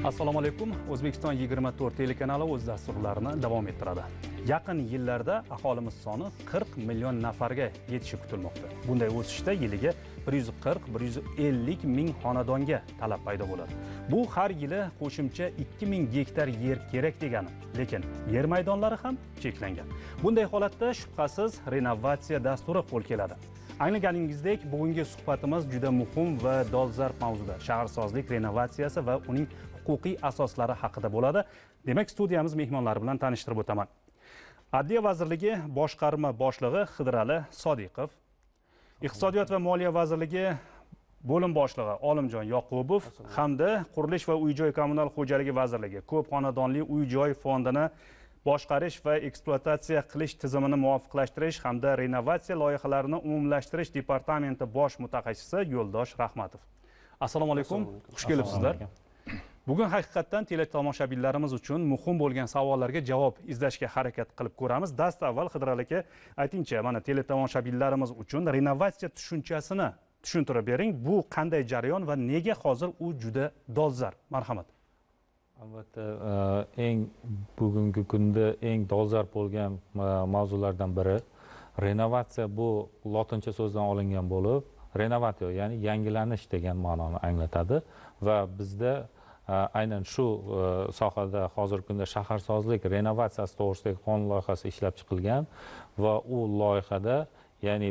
Assalomu alaykum. O'zbekiston 24 telekanali o'z dasturlarini davom ettiradi. Yaqin yillarda aholimiz soni 40 million nafarga yetishi kutilmoqda. Bunday o'sishda yiliga 140-150 ming xonadonga talab paydo bo'ladi. Bu har yili qo'shimcha 2000 gektar yer kerak degani. Lekin yer maydonlari ham cheklangan. Bunday holatda shubhasiz renovatsiya dasturi qo'l keladi. Anglaganingizdek, bugungi suhbatimiz juda muhim va dolzarb mavzuda: shaharsozlik renovatsiyasi va uning huquqiy asoslari haqida bo'ladi. Demak, studiyamiz mehmonlari bilan tanishtirib o'taman. Adliya vazirligi boshqarma boshlig'i Xidirali Sodiqov, Iqtisodiyot va moliya vazirligi bo'lim boshlig'i Olimjon Yoqubov hamda Qurilish va uy-joy kommunal xo'jaligi vazirligi ko'p xonadonli uy-joy fondini boshqarish va ekspluatatsiya qilish tizimini muvofiqlashtirish hamda renovatsiya loyihalarini umumlashtirish departamenti bosh mutaxassisi Yo'ldosh Rahmatov. Assalomu alaykum, xush kelibsizlar. Bugun haqiqatdan teletomoshabinlarimiz uchun muhim bo'lgan savollarga javob izlashga harakat qilib ko'ramiz. Dastavval Xidirali aka, aytingchi, mana teletomoshabinlarimiz uchun renovatsiya tushunchasini tushuntirib bering. Bu qanday jarayon va nega hozir u juda dolzarb? Marhamat. Albatta, eng bugungi kunda eng dolzarb bo'lgan mavzulardan biri renovatsiya. Bu lotincha so'zdan olingan bo'lib, renovatio, ya'ni yangilanish degan ma'noni anglatadi va bizda aynan shu sohada hozirgi kunda shaharsozlik renovatsiyasi to'g'risidagi qonun loyihasi ishlab chiqilgan va u loyihada, ya'ni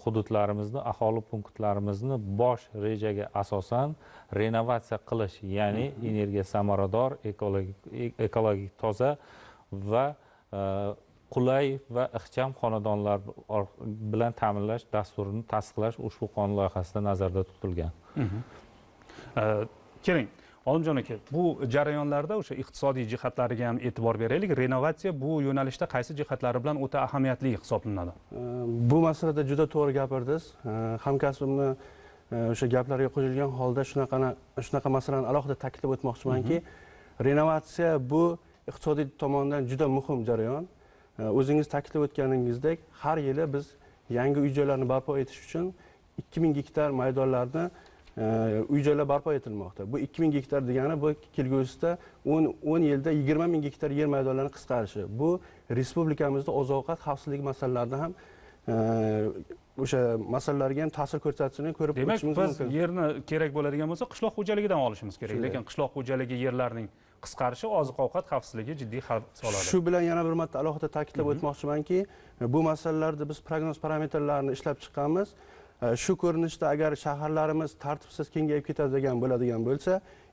hududlarimizni, aholi punktlarimizni bosh rejaga asosan renovatsiya qilish, ya'ni energiya samarador, ekologik toza va qulay va ixcham xonadonlar bilan ta'minlash dasturini tasdiqlash ushbu qonun loyihasida nazarda tutilgan. Keling, Olimjon aka, bu jarayonlarda o'sha iqtisodiy jihatlariga ham e'tibor beraylik. Renovatsiya bu yo'nalishda qaysi jihatlari bilan o'ta ahamiyatli hisoblanadi? Bu masalada juda to'g'ri gapirdingiz. Hamkasbimni o'sha gaplariga qo'shilgan holda shunaqa masalani alohida ta'kidlab o'tmoqchimanki, renovatsiya bu iqtisodiy tomondan juda muhim jarayon. O'zingiz ta'kidlab o'tganingizdek, har yili biz yangi uy-joylarni barpo etish uchun 2000 gektar maydonlarni uy-joylar barpo etilmoqda. Bu 2000 gektar degani bu kelgusida 10 yilda 20 ming gektar yer maydonlarini qisqarishi. Bu respublikamizda oziq-ovqat xavfsizligi masalalarini ham o'sha masalalarga ham ta'sir ko'rsatishini ko'rib o'tishimiz mumkin. Demak, biz yerni kerak bo'ladigan bo'lsa qishloq xo'jaligidan olishimiz kerak. Lekin qishloq xo'jaligi yerlarining qisqarishi oziq-ovqat xavfsizligiga jiddiy xavf soladi. Shu bilan yana bir marta alohida ta'kidlab o'tmoqchimanki, bu masalalarda biz prognoz parametrlarini ishlab chiqqanmiz. Shu ko'rinishda agar shaharlarimiz tartibsiz kengayib ketadigan bo'ladigan bo'lsa,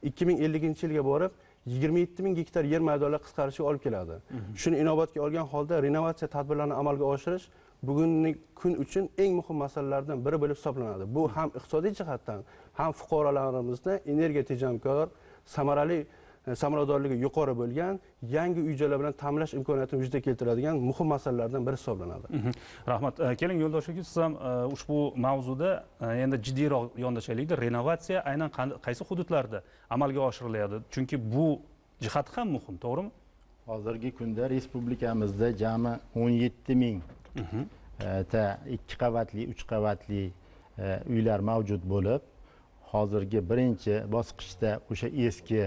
2050-yilga borib 27 ming gektar yer maydonlari qisqarishiga olib keladi. Shuni inobatga olgan holda renovatsiya tadbirlarini amalga oshirish bugungi kun uchun eng muhim masalalardan biri bo'lib hisoblanadi. Bu ham iqtisodiy jihatdan, ham fuqarolarimizni energiya tejamkor, samarali, samaradorligi yuqori bo'lgan yangi uy-joylar bilan ta'minlash imkoniyatini vujudga keltiradigan muhim masalalardan biri hisoblanadi. Rahmat. Keling Yo'ldosh aka, siz ham ushbu mavzuda endi jiddiyroq yondashaylikda. Renovatsiya aynan qaysi hududlarda amalga oshiriladi? Chunki bu jihat ham muhim, to'g'rimi? Hozirgi kunda respublikamizda jami 17 ming ta 2 qavatli, 3 qavatli uylar mavjud bo'lib, hozirgi birinchi bosqichda o'sha eski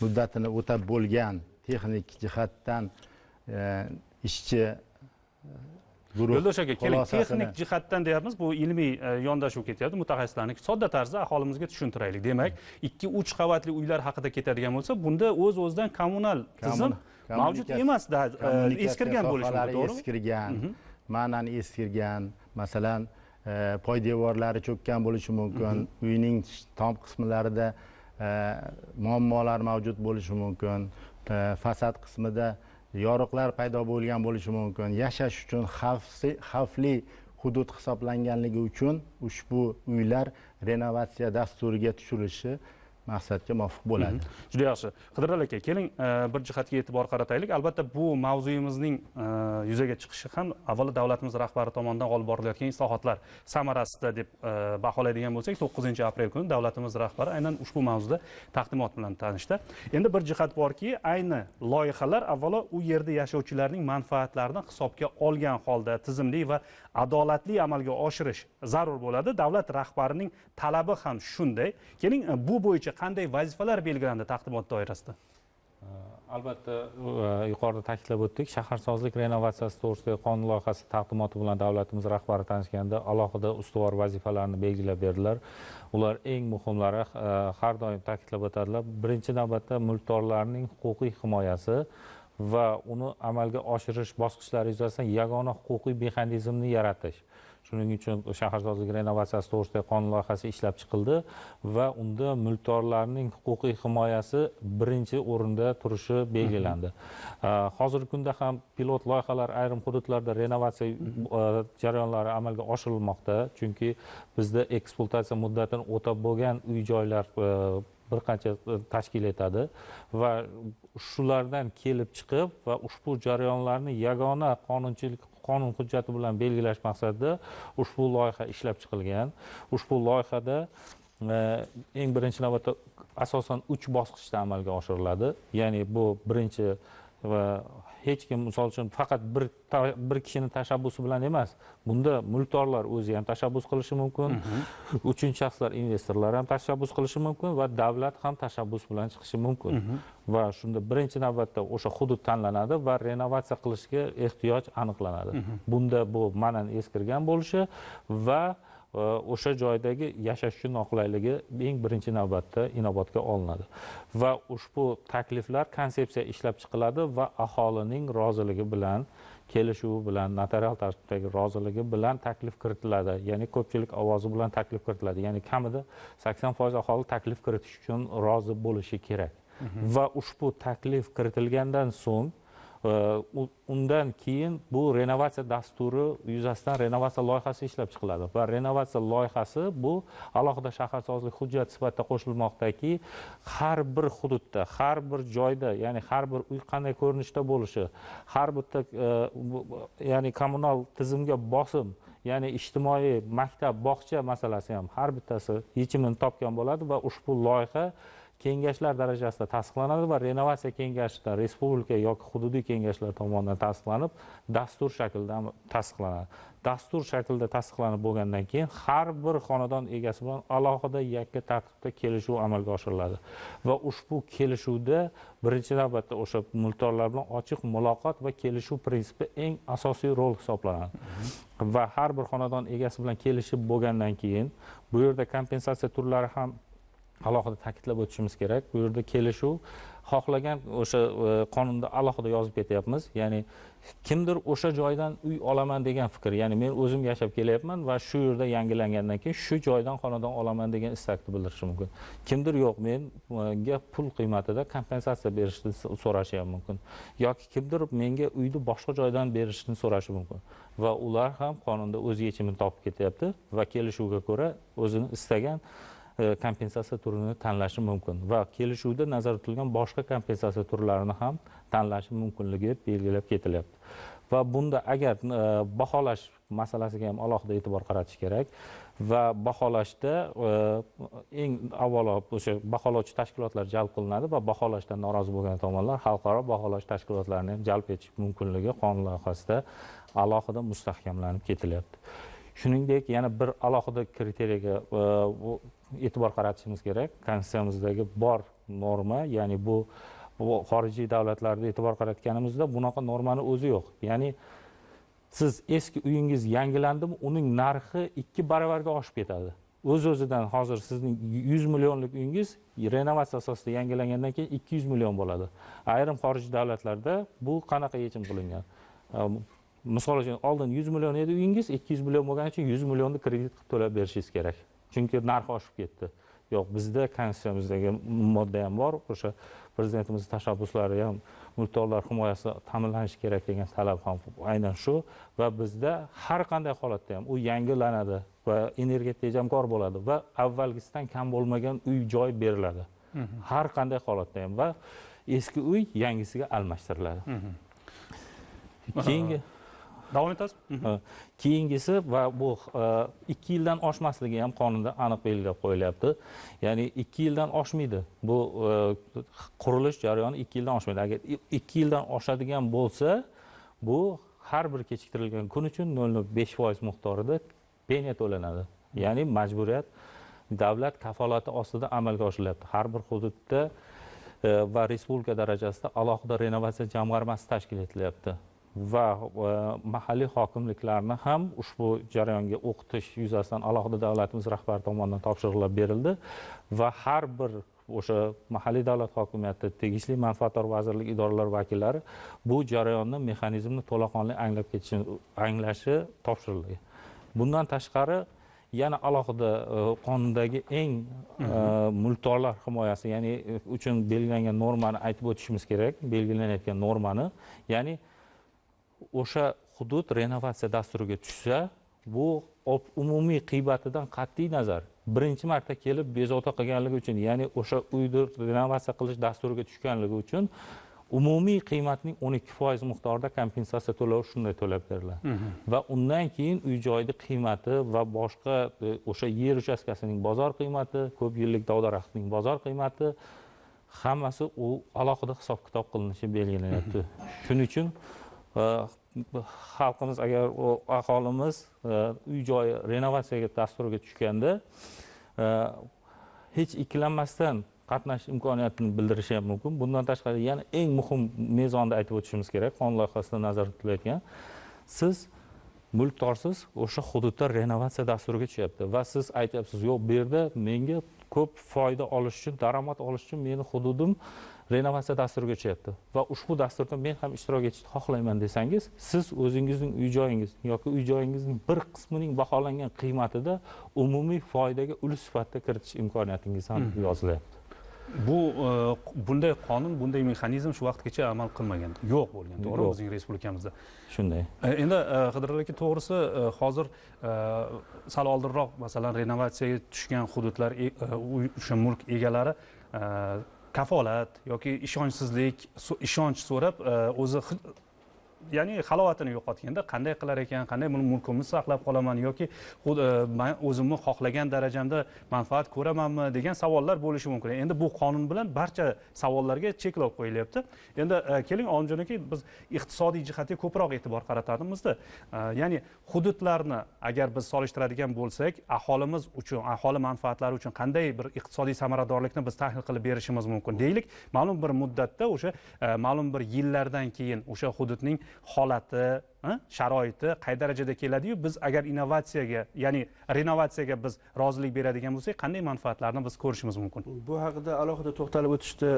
muddatini o'tab bo'lgan texnik jihatdan ishchi guruh. Yo'ldosh aka, keling, texnik jihatdan deyapmiz, bu ilmiy yondashuv ketyapti, mutaxassislarning sodda tarzda aholimizga tushuntiraylik. Demak, 2-3 qavatli uylar haqida ketadigan bo'lsa, bunda o'z-o'zidan kommunal tizim mavjud emas, eskirgan bo'lishi mumkin, to'g'rimi? Eskirgan, ma'nan eskirgan, masalan, poydevorlari cho'kkan bo'lishi mumkin, uyning tom qismlarida muammolar mavjud bo'lishi mumkin, fasad qismida yoriqlar paydo bo'lgan bo'lishi mumkin. Yashash uchun xavfli hudud hisoblanganligi uchun ushbu uylar renovatsiya dasturiga tushirilishi maqsadga muvofiq bo'ladi. Juda yaxshi. Qidirali aka, keling bir jihatga e'tibor qarataylik. Albatta bu mavzuyimizning yuzaga chiqishi ham avvalo davlatimiz rahbari tomonidan olib borilayotgan islohotlar samarasida deb baholaydigan bo'lsak, 9-aprel kuni davlatimiz rahbari aynan ushbu mavzuda taqdimot bilan tanishdi. Endi bir jihat borki, ayni loyihalar avvalo u yerda yashovchilarning manfaatlarini hisobga olgan holda tizimli va adolatli amalga oshirish zarur bo'ladi. Davlat rahbarining talabi ham shunday. Keling, bu bo'yicha qanday vazifalar belgilandi taqdimot doirasida? Albatta, yuqorida ta'kidlab o'tdik, shaharsozlik renovatsiyasi to'g'risidagi qonun loyihasi taqdimoti bilan davlatimiz rahbari tanishganda alohida ustuvor vazifalarni belgilab berdilar. Ular eng muhimlari har doim ta'kidlab o'tadilar. Birinchi navbatda mulkdorlarning huquqiy himoyasi va uni amalga oshirish bosqichlari yuzasidan yagona huquqiy mexanizmni yaratish. Shuning uchun shaharsozlik renovatsiyasi to'g'risidagi qonun loyihasi ishlab chiqildi va unda mulkdorlarning huquqiy himoyasi birinchi o'rinda turishi belgilandi. Hozirgi kunda ham pilot loyihalar ayrim hududlarda renovatsiya jarayonlari amalga oshirilmoqda, chunki bizda ekspluatatsiya muddatini o'tab bo'lgan uy-joylar bir qancha tashkil etadi va shulardan kelib chiqib va ushbu jarayonlarni yagona qonunchilik qonun hujjati bilan belgilash maqsadida ushbu loyiha ishlab chiqilgan. Ushbu loyihada eng birinchi navbatda asosan 3 bosqichda amalga oshiriladi. Ya'ni bu birinchi va hech kim, misol uchun, faqat bir kishining tashabbusi bilan emas, bunda mulkdorlar o'zi ham tashabbus qilishi mumkin, uchinchi shaxslar, investorlar ham tashabbus qilishi mumkin va davlat ham tashabbus bilan chiqishi mumkin. Va shunda birinchi navbatda o'sha hudud tanlanadi va renovatsiya qilishga ehtiyoj aniqlanadi. Bunda bu ma'nan eskirgan bo'lishi va o'sha joydagi yashash uchun noqulayligi eng birinchi navbatda inobatga olinadi. Va ushbu takliflar konsepsiya ishlab chiqiladi va aholining roziligi bilan, kelishuvi bilan, notarial tartibdagi roziligi bilan taklif kiritiladi. Ya'ni ko'pchilik ovozi bilan taklif kiritiladi. Ya'ni kamida 80% aholi taklif kiritish uchun rozi bo'lishi kerak. Va ushbu taklif kiritilgandan so'ng undan keyin bu renovatsiya dasturi yuzasidan renovatsiya loyihasi ishlab chiqiladi va renovatsiya loyihasi bu alohida shaharsozlik hujjati sifatida qo'shilmoqdaki, har bir hududda, har bir joyda, ya'ni har bir uy qanday ko'rinishda bo'lishi, har bitta ya'ni kommunal tizimga bosim, ya'ni ijtimoiy maktab, bog'cha masalasi ham har bittasi yechimini topgan bo'ladi va ushbu loyiha kengashlar darajasida tasdiqlanadi va renovatsiya kengashida respublika yoki hududiy kengashlar tomonidan tasdiqlanib, dastur shaklida tasdiqlanadi. Dastur shaklida tasdiqlanib bo'lgandan keyin har bir xonadon egasi bilan alohida yakka tartibda kelishuv amalga oshiriladi va ushbu kelishuvda birinchi navbatda o'sha mulkdorlar bilan ochiq muloqot va kelishuv prinsipi eng asosiy rol hisoblanadi. Va har bir xonadon egasi bilan kelishib bo'lgandan keyin bu yerda kompensatsiya turlari ham alohida ta'kidlab o'tishimiz kerak. Bu yerda kelishuv xohlagan o'sha qonunda alohida yozib ketyapmiz. Ya'ni kimdir o'sha joydan uy olaman degan fikr, ya'ni men o'zim yashab kelyapman va shu yerda yangilangandan keyin shu joydan xonadon olaman degan istakni bildirishi mumkin. Kimdir yo'q, menga pul qiymatida kompensatsiya berishni so'rashi ham mumkin. Yoki kimdir menga uyni boshqa joydan berishni so'rashi mumkin. Va ular ham qonunda o'z yechimini topib ketyapti va kelishuvga ko'ra o'zini istagan kompensatsiya turini tanlashi mumkin va kelishuvda nazarda tutilgan boshqa kompensatsiya turlarini ham tanlashi mumkinligi belgilab ketilyapti. Va bunda agar baholash masalasiga ham alohida e'tibor qaratish kerak va baholashda eng avvalo o'sha baholovchi tashkilotlar jalb qilinadi va baholashdan norozi bo'lgan tomonlar xalqaro baholash tashkilotlarini ham jalb etish mumkinligi qonun loyihasida alohida mustahkamlanib ketilyapti. Shuningdek, yana bir alohida kriteriyaga e'tibor qaratishimiz kerak. Konstitutsiyamizdagi bor norma, ya'ni bu xorijiy davlatlarda e'tibor qaratganimizda bunaqa normani o'zi yo'q. Ya'ni siz eski uyingiz yangilandimi, uning narxi 2 baravarga oshib ketadi. O'z-o'zidan hozir sizning 100 millionlik uyingiz renovatsiya asosida yangilangandan keyin 200 million bo'ladi. Ayrim xorijiy davlatlarda bu qanaqa yechim qilingan? Misol uchun, oldin 100 million edi uyingiz, 200 million bo'lgani uchun 100 millionni kredit qilib to'lab berishingiz kerak. Chunki narx oshib ketdi. Yo'q, bizda konstitutsiyamizdagi modda ham bor, o'sha prezidentimizning tashabbuslari ham mulkdorlar himoyasi ta'minlanishi kerak degan talab ham aynan shu va bizda har qanday holatda ham u yangilanadi va energiya tejamkor bo'ladi va avvalgisidan kam bo'lmagan uy joy beriladi. Har qanday holatda ham va eski uy yangisiga almashtiriladi. Keyingi davom etasiz. Keyingisi va bu 2 yildan oshmasligi ham qonunda aniq belgilab qo'yilyapti. Ya'ni 2 yildan oshmaydi. Bu qurilish jarayoni 2 yildan oshmaydi. Agar 2 yildan oshadigan bo'lsa, bu har bir kechiktirilgan kun uchun 0.5% miqdorida penya to'lanadi. Ya'ni majburiyat davlat kafolati ostida amalga oshirilyapti. Har bir hududda va respublika darajasida alohida renovatsiya jamg'armasi tashkil etilyapti. Va mahalliy hokimliklarni ham ushbu jarayonga o'qitish yuzasidan alohida davlatimiz rahbari tomonidan topshiriqlar berildi va har bir o'sha mahalliy davlat hokimiyati, tegishli manfaatdor vazirlik idoralar vakillari bu jarayonni, mexanizmni to'laqonli anglab ketishi, anglashi topshirilgan. Bundan tashqari yana alohida qonundagi eng mulkdorlar himoyasi, ya'ni uchun belgilangan normani aytib o'tishimiz kerak, belgilanayotgan normani, ya'ni o'sha hudud renovatsiya dasturiga tushsa, bu umumiy qiymatidan qat'iy nazar birinchi marta kelib bezovta qilganligi uchun, ya'ni o'sha uyni renovatsiya qilish dasturiga tushganligi uchun umumiy qiymatning 12% miqdorida kompensatsiya to'lovi shunday to'lab beriladi. Va undan keyin uy joyning qiymati va boshqa o'sha yer uchastkasining bozor qiymati, ko'p yillik dov-daraxtning bozor qiymati hammasi u alohida hisob-kitob qilinishi belgilanyapti. Shuning uchun xalqimiz, agar aholimiz uy joyi renovatsiyaga dasturiga tushganda hech ikkilanmasdan qatnashish imkoniyatini bildirishi ham mumkin. Bundan tashqari yana eng muhim mezonni aytib o'tishimiz kerak, qonun loyihasida nazarda tutilayotgan. Siz mulkdorsiz, o'sha hududda renovatsiya dasturiga tushyapti va siz aytyapsiz, yo'q, bu yerda menga ko'p foyda olish uchun, daromad olish uchun meni hududim renovatsiya dasturiga tushyapti va ushbu dasturda men ham ishtirok etishni xohlayman desangiz, siz o'zingizning uy joyingiz yoki uy joyingizning bir qismining baholangan qiymatida umumiy foydaga ulush sifatida kiritish imkoniyatingiz ham yozilyapti. Bu bunday qonun, bunday mexanizm shu vaqtgacha amal qilmagan, yo'q bo'lgan, to'g'ri, bizning respublikamizda. Shunday. Endi Qidirali aka, to'g'risi hozir sal oldinroq masalan renovatsiyaga tushgan hududlar, o'sha mulk egalari kafolat yoki ishonchsizlik, ishonch so'rab o'zi, ya'ni halovatini yo'qotganda qanday qilar ekan, qanday buni mulkimni saqlab qolaman yoki men o'zimni xohlagan darajamda manfaat ko'ramanmi degan savollar bo'lishi mumkin. Endi bu qonun bilan barcha savollarga cheklov qo'yilyapti. Endi keling Olimjon aka, biz iqtisodiy jihatga ko'proq e'tibor qaratamizda. Ya'ni hududlarni agar biz solishtiradigan bo'lsak, aholimiz uchun, aholi manfaatlari uchun qanday bir iqtisodiy samaradorlikni biz tahlil qilib berishimiz mumkin? Deylik, ma'lum bir muddatda o'sha ma'lum bir yillardan keyin o'sha hududning holati, sharoiti qay darajada keladi-yu, biz agar innovatsiyaga, ya'ni renovatsiyaga biz rozilik beradigan bo'lsak, qanday manfaatlarni biz ko'rishimiz mumkin? Bu haqida alohida to'xtalib o'tishni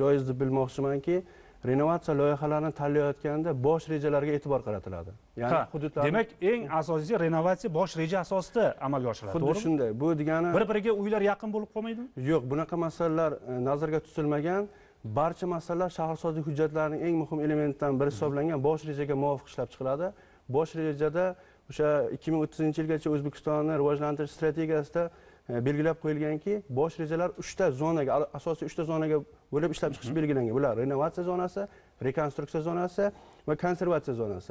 joiz deb bilmoqchimanki, renovatsiya loyihalarini tanlayotganda bosh rejalarga e'tibor qaratiladi. Ya'ni hududlar, demak, eng asosiysi renovatsiya bosh reja asosida amalga oshiriladi, to'g'rimi? Xuddi shunday. Bu degani bir-biriga uylar yaqin bo'lib qolmaydimi? Yo'q, bunaqa masalalar nazarga tutilmagan. Barcha masalalar shaharsozlik hujjatlarining eng muhim elementidan biri hisoblangan bosh rejaga muvofiq ishlab chiqiladi. Bosh rejada o'sha 2030-yilgacha O'zbekistonni rivojlantirish strategiyasida belgilab qo'yilganki, bosh rejalar 3 ta zonaga, asosiy 3 ta zonaga bo'lib ishlab chiqish belgilangan. Bular renovatsiya zonasi, rekonstruksiya zonasi va konservatsiya zonasi.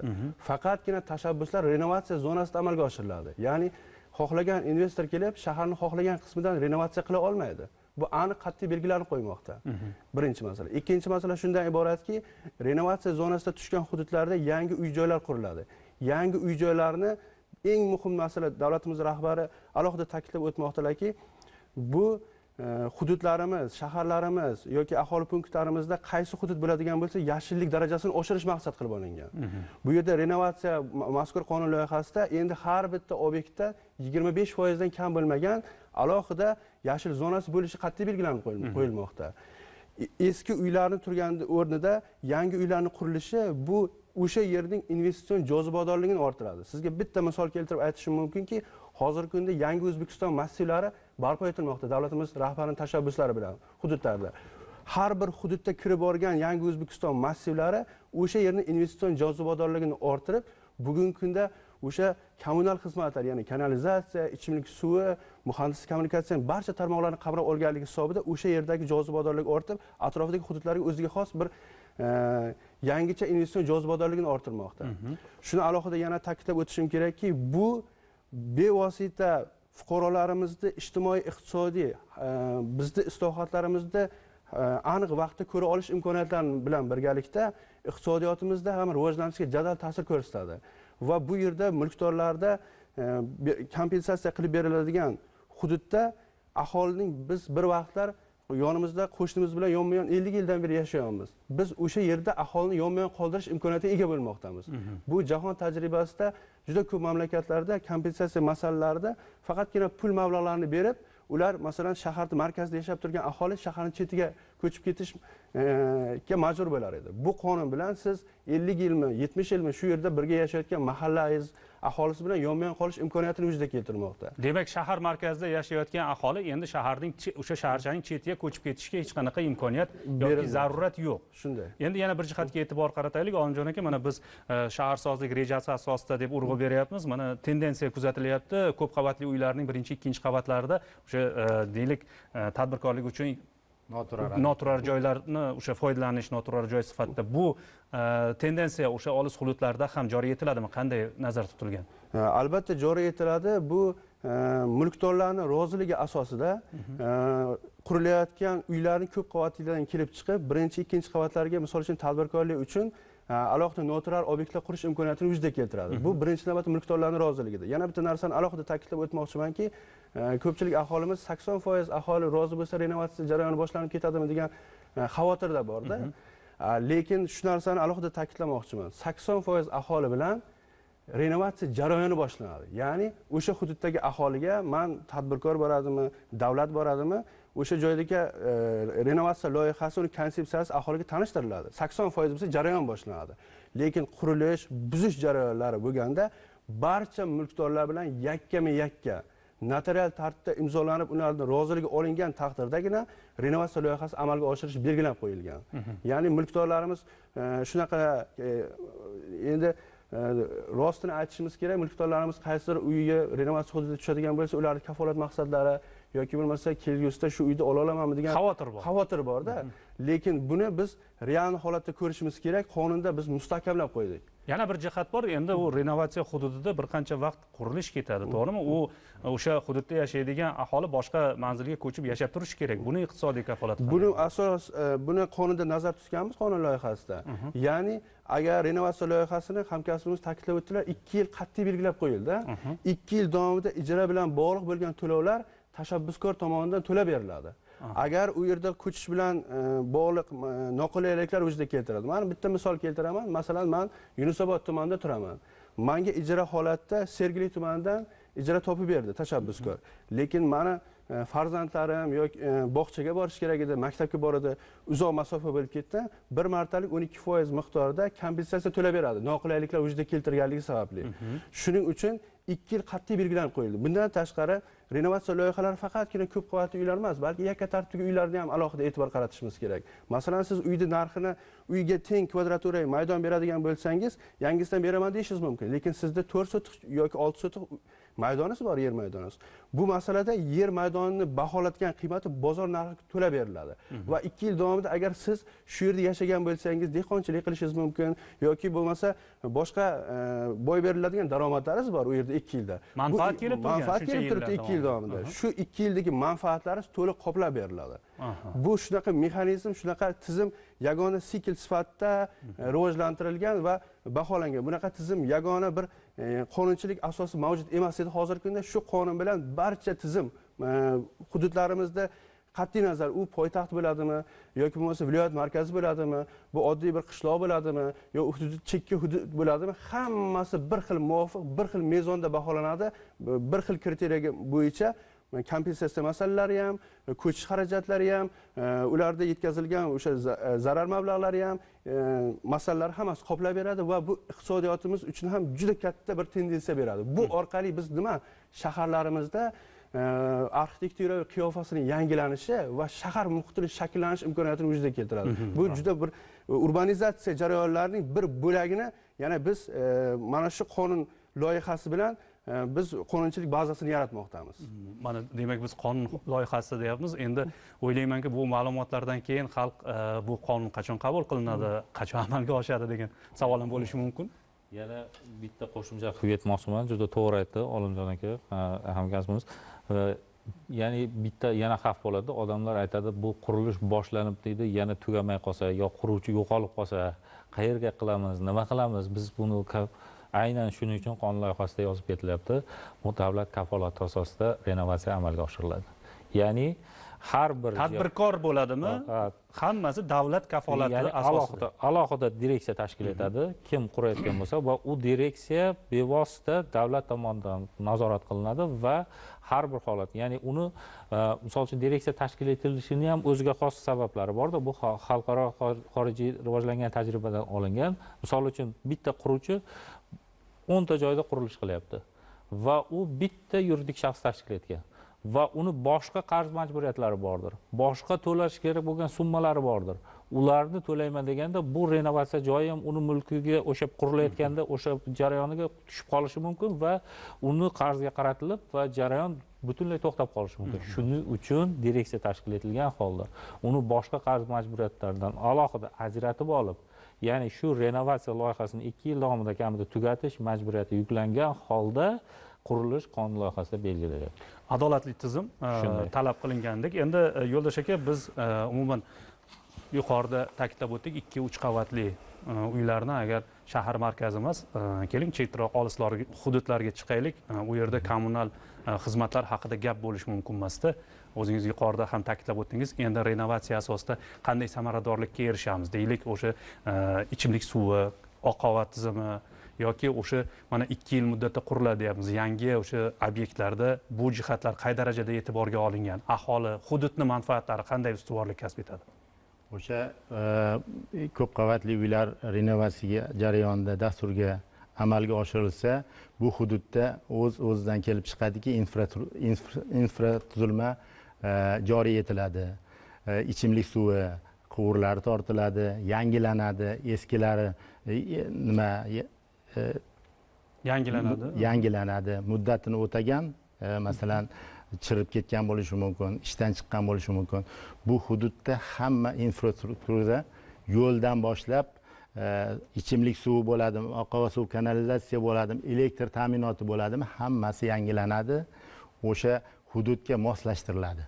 Faqatgina tashabbuslar renovatsiya zonasida amalga oshiriladi. Ya'ni xohlagan investor kelib shaharning xohlagan qismidan renovatsiya qila olmaydi. Bu aniq qat'iy belgilarni qo'ymoqda. Birinchi masala. Ikkinchi masala shundan iboratki, renovatsiya zonasida tushgan hududlarda yangi uy-joylar quriladi. Yangi uy-joylarni eng muhim masala, davlatimiz rahbari alohida ta'kidlab o'tmoqdalarki, bu hududlarimiz, shaharlarimiz yoki aholi punktlarimizda qaysi hudud bo'ladigan bo'lsa, yashillik darajasini oshirish maqsad qilib olingan. Bu yerda renovatsiya mazkur qonun loyihasida endi har bitta obyektda 25% dan kam bo'lmagan alohida yashil zonasi bo'lishi qat'iy belgilanib qo'yilmoqda. Eski uylarni turgan o'rnida yangi uylarni qurilishi bu o'sha yerning investitsion jozibadorligini orttiradi. Sizga bitta misol keltirib aytishim mumkinki, hozirgi kunda yangi O'zbekiston massivlari barpo etilmoqda davlatimiz rahbarining tashabbuslari bilan hududlarda. Har bir hududda kirib borgan yangi O'zbekiston massivlari o'sha yerning investitsion jozibadorligini orttirib, bugungi kunda o'sha kommunal xizmatlar, ya'ni kanalizatsiya, ichimlik suvi, muhandislik kommunikatsiyaning barcha tarmoqlarini qamrab olganligi hisobida o'sha yerdagi jozibadorlik ortib, atrofidagi hududlarga o'ziga xos bir yangicha investitsion jozibadorligini orttirmoqda. Shuni alohida yana ta'kidlab o'tishim kerakki, bu bevosita fuqarolarimizni ijtimoiy, iqtisodiy, bizni islohotlarimizda aniq vaqtda ko'ra olish imkoniyatlari bilan birgalikda iqtisodiyotimizda ham rivojlanishga jadal ta'sir ko'rsatadi. Va bu yerda mulkdorlarda kompensatsiya qilib beriladigan hududda aholining biz bir vaqtlar yonimizda qo'shnimiz bilan yonma-yon 50 yildan beri yashayapmiz. Biz o'sha yerda aholini yonma-yon qoldirish imkoniyatiga ega bo'lmoqdamiz. Bu jahon tajribasida juda ko'p mamlakatlarda kompensatsiya masalalarida faqatgina pul mablag'larini berib, ular masalan shaharning markazida yashab turgan aholi shaharning chetiga ko'chib ketishga majbur bo'lar edi. Bu qonun bilan siz 50 yilmi, 70 yilmi shu yerda birga yashayotgan mahallangiz aholisi bilan yonma-yon qolish imkoniyatini vujudga keltirmoqda. Demak, shahar markazida yashayotgan aholi endi shaharning o'sha shaharchaning chetiga ko'chib ketishga hech qanaqa imkoniyat yoki zarurat yo'q. Shunday. Endi yana bir jihatga e'tibor qarataylik. Olimjon aka, mana biz shaharsozlik rejasi asosida deb urg'u beryapmiz. Mana tendensiya kuzatilyapti. Ko'p qavatli uylarning birinchi, ikkinchi qavatlarida o'sha deylik tadbirkorlik uchun noturar joylarni o'sha foydalanish noturar joy sifatida bu tendensiya o'sha olis hududlarda ham joriy etiladimi? Qanday nazarda tutilgan? Albatta joriy etiladi. Bu mulkdorlarning roziligi asosida qurilayotgan uylarning ko'p qavatlilardan kelib chiqib, birinchi, ikkinchi qavatlarga misol uchun tadbirkorlik uchun alohida noturar obyektlar qurish imkoniyatini vujudga keltiradi. Bu birinchi navbatda mulkdorlarning roziligida. Yana bitta narsani alohida ta'kidlab o'tmoqchimanki, ko'pchilik aholimiz 80% aholi rozi bo'lsa renovatsiya jarayoni boshlanib ketadimi degan xavotirda borda. Lekin shu narsani alohida ta'kidlamoqchiman. 80% aholi bilan renovatsiya jarayoni boshlanadi. Ya'ni o'sha hududdagi aholiga man tadbirkor boradimi, davlat boradimi, o'sha joydagi renovatsiya loyihasi, uning konsepsiyasi aholiga tanishtiriladi. 80% bo'lsa jarayon boshlanadi. Lekin qurilish, buzish jarayonlari bo'lganda barcha mulkdorlar bilan yakkama-yakka notarial tartibda imzolanib, ularning roziligi olingan taqdirdagina renovatsiya loyihasi amalga oshirish belgilab qo'yilgan. Ya'ni mulkdorlarimiz shunaqa endi rostini aytishimiz kerak, mulkdorlarimiz qaysidir uyiga renovatsiya hududida tushadigan bo'lsa, ularning kafolat maqsadlari yoki bo'lmasa kelgusida shu uyni ola olamanmi degan xavotir bor. Xavotir borda. Lekin buni biz real holatda ko'rishimiz kerak. Qonunda biz mustahkamlab qo'ydik. Yana bir jihat bor, endi u renovatsiya hududida bir qancha vaqt qurilish ketadi, to'g'rimi? U o'sha hududda yashaydigan aholi boshqa manzilga ko'chib yashab turishi kerak. Buni iqtisodiy kafolat qanday? Buni asos buni qonunda nazarda tutganmiz, qonun loyihasida. Ya'ni agar renovatsiya loyihasini hamkasbimiz ta'kidlab o'tdilar, 2 yil qat'iy belgilab qo'yildi. 2 yil davomida ijara bilan bog'liq bo'lgan to'lovlar tashabbuskor tomonidan to'lab beriladi. Agar u yerda ko'chish bilan bog'liq noqulayliklar vujudga keltiradi. Men bitta misol keltiraman. Masalan, men Yunusobod tumanida turaman. Menga ijara holatda Sergeli tumanidan ijara topib berdi tashabbuskor. Lekin meni farzandlarim yoki bog'chaga borish kerak edi, maktabga boradi, uzoq masofa bo'lib ketdi. Bir martalik 12% miqdorida kompensatsiya to'lab beradi, noqulayliklar vujudga keltirganligi sababli. Shuning uchun 2 yil qat'iy belgilanib qo'yildi. Bundan tashqari renovatsiya loyihalari faqatgina ko'p qavatli uylar emas, balki yakka tartibdagi uylarga ham alohida e'tibor qaratishimiz kerak. Masalan, siz uyni narxini uyga teng kvadratura maydon beradigan bo'lsangiz, yangisidan beraman deyishingiz mumkin. Lekin sizda 4 sotix yoki 6 sotix maydoningiz bor, yer maydoningiz. Bu masalada yer maydonini baholatgan qiymati bozor narxi to'lab beriladi. Va 2 yil davomida agar siz shu yerda yashagan bo'lsangiz, dehqonchilik qilishingiz mumkin yoki bo'lmasa boshqa boy beriladigan daromadlaringiz bor u yerda 2 yilda. Manfaat kelib turgan, manfaat kelib turibdi 2 yil davomida. Shu 2 yildagi manfaatlaringiz to'liq qoplab beriladi. Bu shunaqa mexanizm, shunaqa tizim yagona sikl sifatida rivojlantirilgan va baholangan. Bunaqa tizim yagona bir qonunchilik asosi mavjud emas edi hozirgi kunda. Shu qonun bilan barcha tizim hududlarimizda qat'iy nazar u poytaxt bo'ladimi yoki bo'lmasa viloyat markazi bo'ladimi, bu oddiy bir qishloq bo'ladimi yo hudud chekka hudud bo'ladimi, hammasi bir xil muvofiq, bir xil mezonda baholanadi, bir xil kriteriyaga bo'yicha kompensatsiya masalalari ham, ko'chish xarajatlari ham, ularda yetkazilgan o'sha zarar mablag'lari ham, masalalar hammasi qoplab beradi va bu iqtisodiyotimiz uchun ham juda katta bir tendensiya beradi. Bu orqali biz nima shaharlarimizda arxitektura qiyofasining yangilanishi va shahar muhitini shakllanish imkoniyatini vujudga keltiradi. Bu juda bir urbanizatsiya jarayonlarining bir bo'lagini yana biz mana shu qonun loyihasi bilan biz qonunchilik bazasini yaratmoqdamiz. Mana demak biz qonun loyihasi deyapmiz. Endi o'ylaymanki, bu ma'lumotlardan keyin xalq bu qonun qachon qabul qilinadi, qachon amalga oshadi degan savol ham bo'lishi mumkin. Yana bitta qo'shimcha qilib aytmoqchiman, juda to'g'ri aytdi Olimjon aka, hamkasbimiz. Ya'ni bitta yana xavf bo'ladi. Odamlar aytadi, bu qurilish boshlanib deydi, yana tugamay qolsa yo quruvchi yo'qolib qolsa, qayerga qilamiz, nima qilamiz? Biz buni aynan shuning uchun qonun loyihasida yozib ketilyapti. Bu davlat kafolati asosida renovatsiya amalga oshiriladi. Ya'ni har bir tadbirkor bo'ladimi? Hammasi davlat kafolati asosida. Alohida direksiya tashkil etadi. Kim qurayotgan bo'lsa va u direksiya bevosita davlat tomonidan nazorat qilinadi va har bir holat, ya'ni uni misol uchun direksiya tashkil etilishini ham o'ziga xos sabablari borda. Bu xalqaro xorijiy rivojlangan tajribadan olingan. Misol uchun bitta quruvchi 10 ta joyda qurilish qilyapti va u bitta yuridik shaxs tashkil etgan va uni boshqa qarz majburiyatlari bordir, boshqa to'lash kerak bo'lgan summalari bordir. Ularni to'layman deganda bu renovatsiya joyi ham uni mulkiga o'sha qurilayotganda o'sha jarayoniga tushib qolishi mumkin va uni qarzga qaratilib va jarayon butunlay to'xtab qolishi mumkin. Shuning uchun direksiya tashkil etilgan holda uni boshqa qarz majburiyatlaridan alohida ajratib olib, ya'ni shu renovatsiya loyihasini 2 yil davomida kamida tugatish majburiyati yuklangan holda qurilish qonun loyihasida belgilanadi. Adolatli tizim talab qilingandek. Endi Yo'ldosh aka, biz umuman yuqorida ta'kidlab o'tdik, 2-3 qavatli uylarni agar shahar markazi emas, keling chetroq olislar hududlarga chiqaylik, u yerda kommunal xizmatlar haqida gap bo'lishi mumkin emasdi. O'zingiz yuqorida ham ta'kidlab o'tdingiz. Endi renovatsiya asosida qanday samaradorlikka erishamiz? Deylik, o'sha ichimlik suvi, oqova tizimi yoki o'sha mana 2 yil muddatda quriladi deyapmiz. Yangi o'sha obyektlarda bu jihatlar qay darajada e'tiborga olingan? Aholi, hududni manfaatlari qanday ustuvorlik kasb etadi? O'sha ko'p qavatli uylar renovatsiya jarayonida dasturga amalga oshirilsa, bu hududda o'z-o'zidan kelib chiqadiki, infratuzilma joriy etiladi. Ichimlik suvi quvurlari tortiladi, yangilanadi, eskilari nima yangilanadi, muddatini o'tagan, masalan, chirib ketgan bo'lishi mumkin, ishdan chiqqan bo'lishi mumkin. Bu hududda hamma infrastruktura yo'ldan boshlab ichimlik suvi bo'ladimi, oqova suv kanalizatsiya bo'ladimi, elektr ta'minoti bo'ladimi, hammasi yangilanadi, o'sha hududga moslashtiriladi.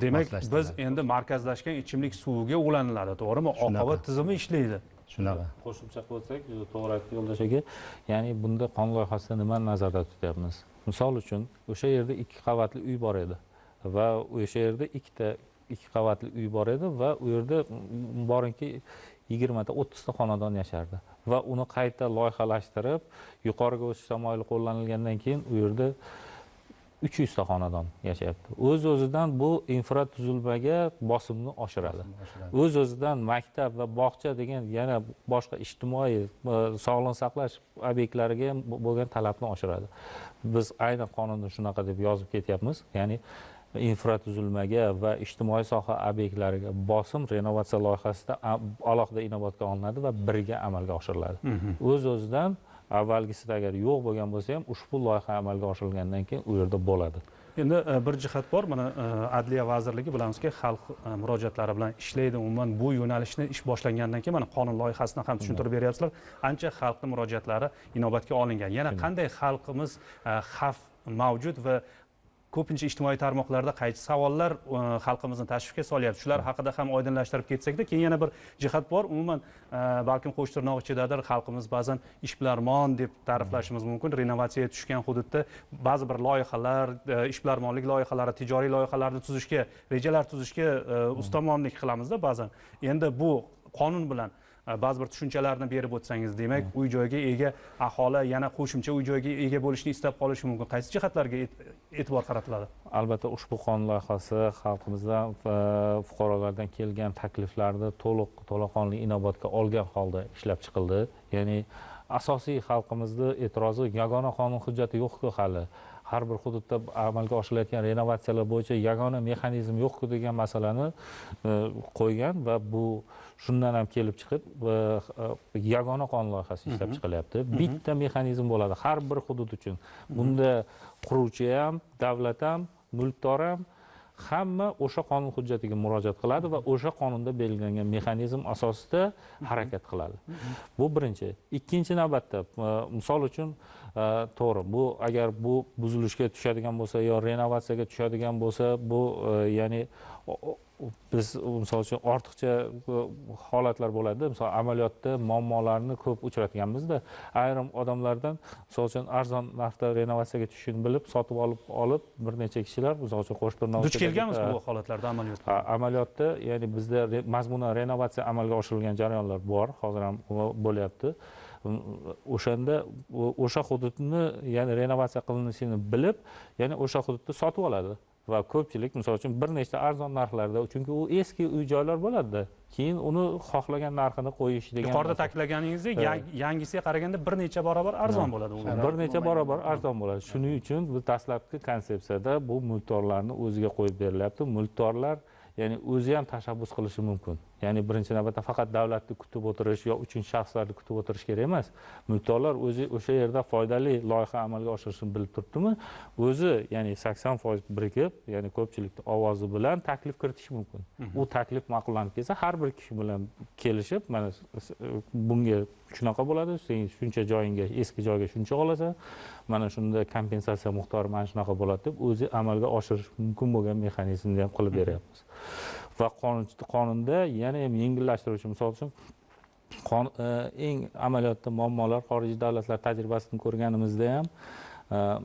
Demak, biz endi markazlashgan ichimlik suviga ulaniladi, to'g'rimi? Oqova tizimi ishlaydi. Shunaqa. Qo'shimcha qilib o'tsak, to'g'ri aytdi Yo'ldosh aka. Ya'ni bunda qonun loyihasida nimani nazarda tutyapmiz? Misol uchun, o'sha yerda 2 qavatli uy bor edi va o'sha yerda 2 qavatli uy bor edi va u yerda boringki 20 ta 30 ta xonadon yashardi va uni qayta loyihalashtirib, yuqoriga o'sish tamoyili qo'llanilgandan keyin u yerda 300 ta xonadon yashayapti. O'z-o'zidan bu infratuzilmaga bosimni oshiradi. O'z-o'zidan maktab va bog'cha degan yana boshqa ijtimoiy sog'liqni saqlash obyektlariga ham bo'lgan talabni oshiradi. Biz aynan qonunda shunaqa deb yozib ketyapmiz. Ya'ni infratuzilmaga va ijtimoiy soha obyektlariga bosim renovatsiya loyihasida alohida inobatga olinadi va birga amalga oshiriladi. O'z-o'zidan avvalgisida agar yo'q bo'lgan bo'lsa ham ushbu loyiha amalga oshirilgandan keyin u yerda bo'ladi. Endi bir jihat bor, mana Adliya vazirligi bilamizki, xalq murojaatlari bilan ishlaydi. Umuman bu yo'nalishni ish boshlangandan keyin mana qonun loyihasini ham tushuntirib beryapsizlar. Ancha xalqning murojaatlari inobatga olingan. Yana qanday xalqimiz xavf mavjud va ko'pincha ijtimoiy tarmoqlarda qaysi savollar xalqimizni tashvishga solyapti, shular haqida ham oydinlashtirib ketsakda. Keyin yana bir jihat bor, umuman balkim qo'sh tirnoq ichidadir, xalqimiz ba'zan ishbilarmon deb ta'riflashimiz mumkin. Renovatsiyaga tushgan hududda ba'zi bir loyihalar, ishbilarmonlik loyihalari, tijoriy loyihalarni tuzishga, rejalar tuzishga ustamonlik qilamizda ba'zan. Endi bu qonun bilan ba'zi bir tushunchalarni berib o'tsangiz, demak uy joyga ega aholi yana qo'shimcha uy joyga ega bo'lishni istab qolishi mumkin. Qaysi jihatlarga e'tibor qaratiladi? Albatta ushbu qonun loyihasi xalqimizdan va fuqarolardan kelgan takliflarni to'liq to'laqonli inobatga olgan holda ishlab chiqildi. Ya'ni asosiy xalqimizni e'tirozi yagona qonun hujjati yo'q-ku hali. Har bir hududda amalga oshirilayotgan renovatsiyalar bo'yicha yagona mexanizm yo'q-ku degan masalani qo'ygan va bu shundan ham kelib chiqib yagona qonun loyihasi ishlab chiqilyapti. Bitta mexanizm bo'ladi har bir hudud uchun. Bunda quruvchi ham, davlat ham, mulkdor ham hamma o'sha qonun hujjatiga murojaat qiladi va o'sha qonunda belgilangan mexanizm asosida harakat qiladi. Bu birinchi. Ikkinchi navbatda, misol uchun, to'g'ri, bu agar bu buzilishga tushadigan bo'lsa yo renovatsiyaga tushadigan bo'lsa, bu ya'ni biz misol uchun ortiqcha holatlar bo'ladi. Misol amaliyotda muammolarni ko'p uchratganmizda. Ayrim odamlardan misol uchun arzon narxda renovatsiyaga tushishini bilib, sotib olib bir necha kishilar misol uchun qo'shtirnoq duch kelganmiz bu holatlarda amaliyotda. Amaliyotda, ya'ni bizda mazmunan renovatsiya amalga oshirilgan jarayonlar bor, hozir ham bo'lyapti. O'shanda o'sha hududni, ya'ni renovatsiya qilinishini bilib, ya'ni o'sha hududni sotib oladi. Va ko'pchilik misol uchun bir nechta arzon narxlarda, chunki u eski uy joylar bo'ladi-da, keyin uni xohlagan narxini qo'yish degan. Yuqorida ta'kidlaganingizdek, yangisiga qaraganda bir necha barobar arzon bo'ladi u. Bir necha barobar arzon bo'ladi. Shuning uchun bu dastlabki konsepsiyada bu mulkdorlarni o'ziga qo'yib berilyapti. Mulkdorlar, ya'ni o'zi ham tashabbus qilishi mumkin. Ya'ni birinchi navbatda faqat davlatni kutib o'tirish yo uchinchi shaxslarni kutib o'tirish kerak emas. Mulkdorlar o'zi o'sha yerda foydali loyiha amalga oshirishini bilib turibdimi, o'zi ya'ni 80% birikib, ya'ni ko'pchilikning ovozi bilan taklif kiritishi mumkin. U taklif ma'qullanib kelsa, har bir kishi bilan kelishib, mana bunga shunaqa bo'ladi, sen shuncha joyingga, eski joyga shuncha olasan, mana shunda kompensatsiya miqdori mana shunaqa bo'ladi deb o'zi amalga oshirish mumkin bo'lgan mexanizmni ham qilib beryapmiz. Va qonunda yana ham yengillashtiruvchi, misol uchun eng amaliyotda muammolar xorijiy davlatlar tajribasini ko'rganimizda ham,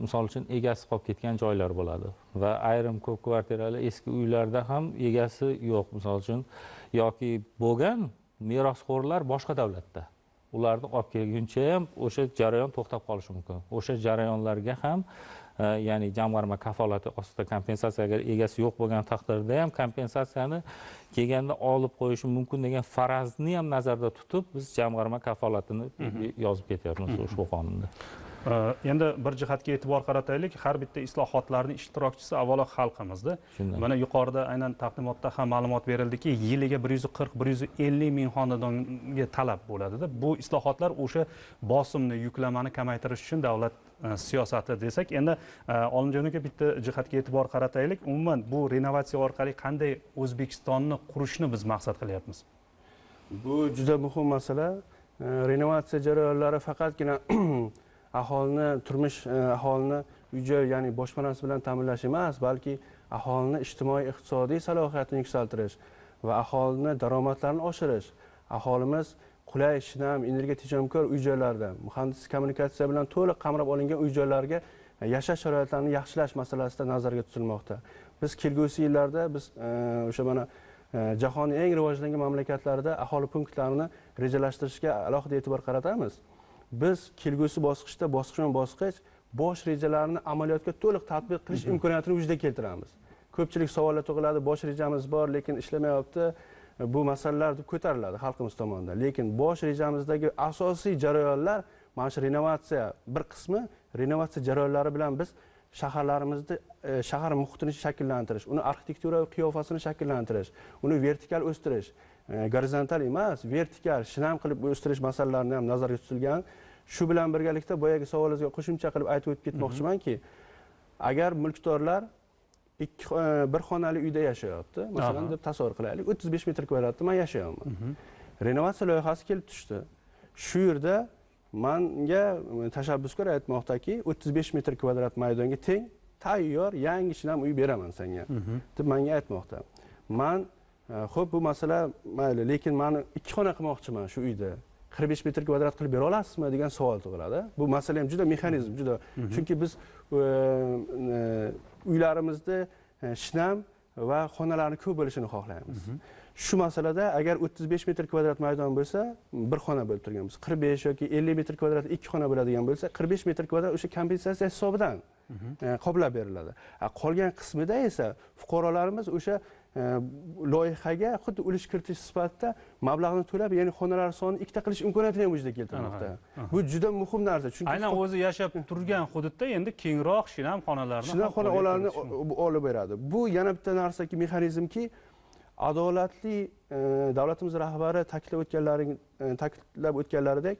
misol uchun egasi qolib ketgan joylar bo'ladi va ayrim ko'p kvartirali eski uylarda ham egasi yo'q, misol uchun, yoki bo'lgan merosxo'rlar boshqa davlatda, ularni olib kelguncha ham o'sha jarayon to'xtab qolishi mumkin. O'sha jarayonlarga ham, ya'ni jamg'arma kafolati ostida kompensatsiya, agar egasi yo'q bo'lgan taqdirda ham kompensatsiyani kelganda olib qo'yishi mumkin degan farazni ham nazarda tutib biz jamg'arma kafolatini yozib ketyapmiz ushbu qonunda. Endi bir jihatga e'tibor qarataylik. Har bitta islohotlarning ishtirokchisi avvalo xalqimizda. Mana yuqorida aynan taqdimotda ham ma'lumot berildiki, yiliga 140-150 ming xonadonga talab bo'ladida. Bu islohotlar o'sha bosimni, yuklamani kamaytirish uchun davlat siyosati desak, endi Olimjon aka bitta jihatga e'tibor qarataylik. Umuman bu renovatsiya orqali qanday O'zbekistonni qurishni biz maqsad qilyapmiz? Bu juda muhim masala. Renovatsiya jarayonlari faqatgina aholini turmush, aholini uy-joy, ya'ni boshpanasi bilan ta'minlash emas, balki aholini ijtimoiy iqtisodiy salohiyatini yuksaltirish va aholini daromadlarini oshirish, aholimiz qulay, shinam, energiya tejamkor uy-joylarda, muhandislik kommunikatsiya bilan to'liq qamrab olingan uy-joylarga yashash sharoitlarini yaxshilash masalasida nazarga tutilmoqda. Biz kelgusi yillarda biz o'sha mana jahonning eng rivojlangan mamlakatlarida aholi punktlarini rejalashtirishga alohida e'tibor qaratamiz. Biz kelgusi bosqichda bosqichma-bosqich bosh rejalarni amaliyotga to'liq tatbiq qilish imkoniyatini vujudga keltiramiz. Ko'pchilik savollar tug'iladi, bosh rejamiz bor, lekin ishlamayapti, bu masalalar deb ko'tariladi xalqimiz tomonidan. Lekin bosh rejamizdagi asosiy jarayonlar mana shu renovatsiya bir qismi, renovatsiya jarayonlari bilan biz shaharlarimizda shahar muhitini shakllantirish, uni arxitekturaviy qiyofasini shakllantirish, uni vertikal o'stirish, gorizontal emas, vertikal shinam qilib o'stirish masalalarini ham nazarga tutilgan. Shu bilan birgalikda boyagi savolingizga qo'shimcha qilib aytib o'tib ketmoqchimanki, agar mulkdorlar bir xonali uyda yashayapti, masalan deb tasavvur qilaylik, 35 metr kvadratda men yashayapman. Renovatsiya loyihasi kelib tushdi. Shu yerda manga tashabbuskor aytmoqdaki, 35 metr kvadrat maydonga teng tayyor yangi shinam uy beraman senga deb menga aytmoqda. Man xo'p, bu masala mayli, lekin meni 2 xona qilmoqchiman shu uyda. 45 metr kvadrat qilib bera olasizmi degan savol tug'iladi. Bu masala ham juda mexanizm, juda. Chunki biz uylarimizda shinam va xonalarni ko'p bo'lishini xohlaymiz. Shu masalada agar 35 metr kvadrat maydon bo'lsa, bir xona bo'lib turgan bo'lsa, 45 yoki 50 metr kvadrat 2 xona bo'ladigan bo'lsa, 45 metr kvadrat o'sha kompensatsiya hisobidan qoplab beriladi. Qolgan qismida esa fuqarolarimiz o'sha loyihaga xuddi ulush kiritish sifatida mablag'ni to'lab, ya'ni xonalar sonini ikkita qilish imkoniyatini ham vujudga keltirmoqda. Bu juda muhim narsa, chunki aynan o'zi yashab turgan hududda endi kengroq shinam xonalarni olib beradi. Bu yana bitta narsaki, mexanizmki, adolatli davlatimiz rahbari ta'kidlab o'tganlaridek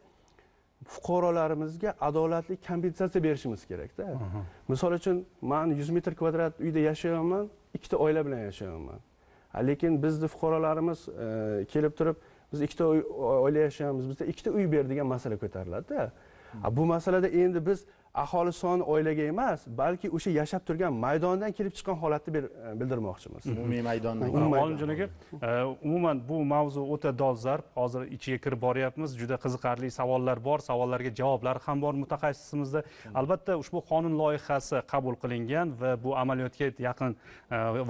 fuqarolarimizga adolatli kompensatsiya berishimiz kerakda. Misol uchun, men 100 metr kvadrat uyda yashayapman, ikkita oila bilan yashayapman. Lekin bizni fuqarolarimiz kelib turib, biz ikkita oila yashayapmiz, bizda ikkita uy ber degan masala ko'tariladi-da. Bu masalada endi biz aholi soni oilaga emas, balki o'sha yashab turgan maydondan kelib chiqqan holatni bildirmoqchimiz. Umumiy maydondan. Olimjon aka, umuman bu mavzu o'ta dolzarb. Hozir ichiga kirib boryapmiz. Juda qiziqarli savollar bor, savollarga javoblar ham bor mutaxassisimizda. Albatta, ushbu qonun loyihasi qabul qilingan va bu amaliyotga yaqin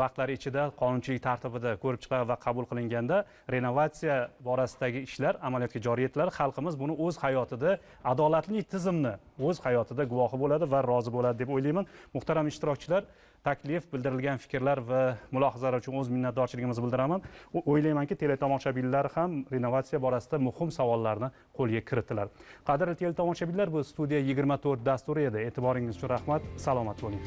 vaqtlar ichida qonunchilik tartibida ko'rib chiqiladi va qabul qilinganda renovatsiya borasidagi ishlar amaliyotga joriy etiladi. Xalqimiz buni o'z hayotida adolatli tizimni o'z hayotida guvohi bo'ladi va rozi bo'ladi deb o'ylayman. Muhtaram ishtirokchilar, taklif, bildirilgan fikrlar va mulohazalar uchun o'z minnatdorchiligimizni bildiraman. O'ylaymanki, teletomoshabinlar ham renovatsiya borasida muhim savollarni qo'lga kiritdilar. Qadrli teletomoshabinlar, bu Studiya 24 dasturi edi. E'tiboringiz uchun rahmat. Salomat bo'ling.